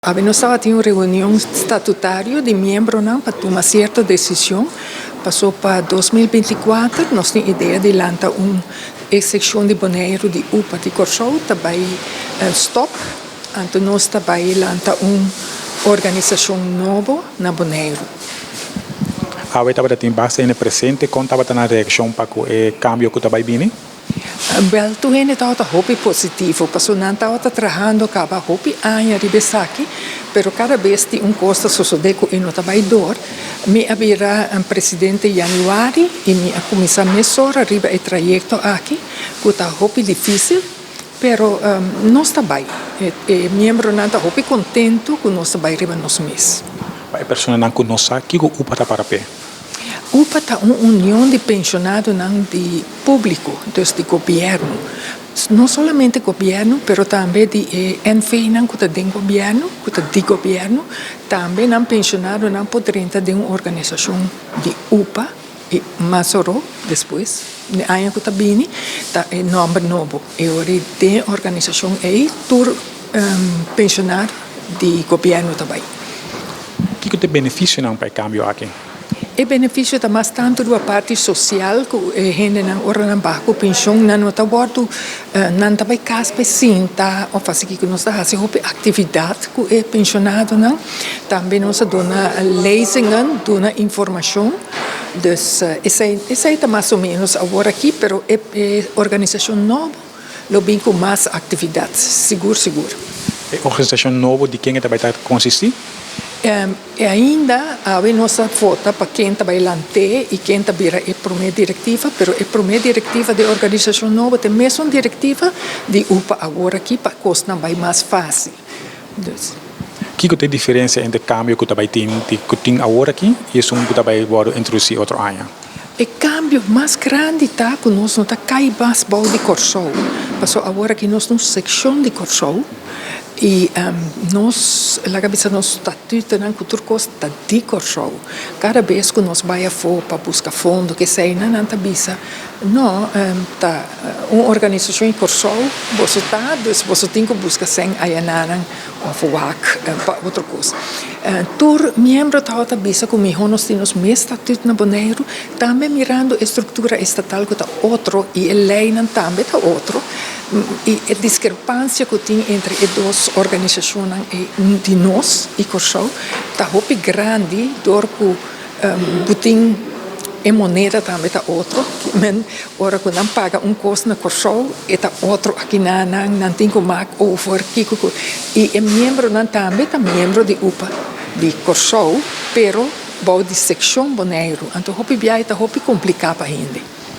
Awe nos tabatin un reunion statutario di miembronan pa tuma cierto decision. Paso pa 2024 nos tin idea di lanta un e seccion di Boneiru di UPA di Corsou ta bay stop, anto nos ta bay lanta un organisacion nobo na Boneiru. Awe tabata tin basta hende presente, con tabata nan reaccion pa cu e cambio cu ta bay bini? Bèl, tur hende tabata hopi positivo, pasobra nan tabata trahando kaba hopi aña riba esaki, pero kada bes tin un kos ta sosodé ku e no ta bai dor. Mi a bira presidente yanüari i mi a kuminsá mesora riba e trayekto aki, ku ta hopi difísil, pero nos ta bai. E miembronan ta hopi kontentu ku nos ta bai riba nos mes. Pa e personanan ku no sa kiko upa ta para p'e? Upa ta un union di penshonadonan di públiko, dus di gobièrnu. No solamente gobièrnu, pero tambe di e NVnan ku ta den gobièrnu, ku ta di gobièrnu, tambe nan penshonadonan por drenta den un organisashon di upa i mas oro despues, den aña ku ta bini, ta e nòmber nobo. E ora ei den e organisashon ei tur penshonado di gobièrnu ta bai. Kiko ta e benefisionan pa e kambio aki? E benefisio ta mas tantu riba parti sosial ku e hendenan ora nan baha ku penshon nan no ta wòrdu nan ta bai kas pa e sinta òf hasi kiko. Nos ta hasi hopi aktividat ku e penshonadonan. Tambe nos a duna lezingen, duna informashon. Dus esei esei ta mas o ménos awor aki pero e organisashon nobo lo bin ku mas aktividat sigur sigur. E organisashon nobo di ken e ta bai ta konsistí? E ainda awe nos ta vota pa ken ta bai lant'é i ken ta bira e promé direktiva, pero e promé direktiva di e organisashon nobo ta e mesun direktiva di upa awor aki pa kosnan bai mas fásil. Dus. Kiko ta e diferensia entre kambio ku ta bai tin di ku tin awor aki i esun ku ta bai wòrdu introdusí otro aña? E kambio mas grandi ta ku nos no ta kai mas bou di Kòrsou, pasobra awor aki nos ta un sekshon di Kòrsou i nos, laga bisa nos statutonan ku tur kos ta di Kòrsou. Kada bes ku nos bai afó pa buska fondo keseinan nan ta bisa, no, ta un organisashon di Kòrsou boso ta, dus boso tin ku buska sèn ayananan òf wak pa otro kos. Tur miembro tabata bisa ku mihó nos tin nos mes statut na Boneiru, tambe mirando e struktura estatal ku ta otro i e leinan tambe ta otro i e diskrepansia ku tin entre e dos organisashonnan ei di nos i Kòrsou ta hopi grandi dor ku bo tin e moneda tambe ta otro, men ora ku nan paga un kos na Kòrsou e ta otro aki na nan, nan tin ku mak over kiko ku i e miembronan tambe ta miembro di upa di Kòrsou pero bou di sekshon Boneiru anto hopi biaha e ta hopi kompliká pa hende.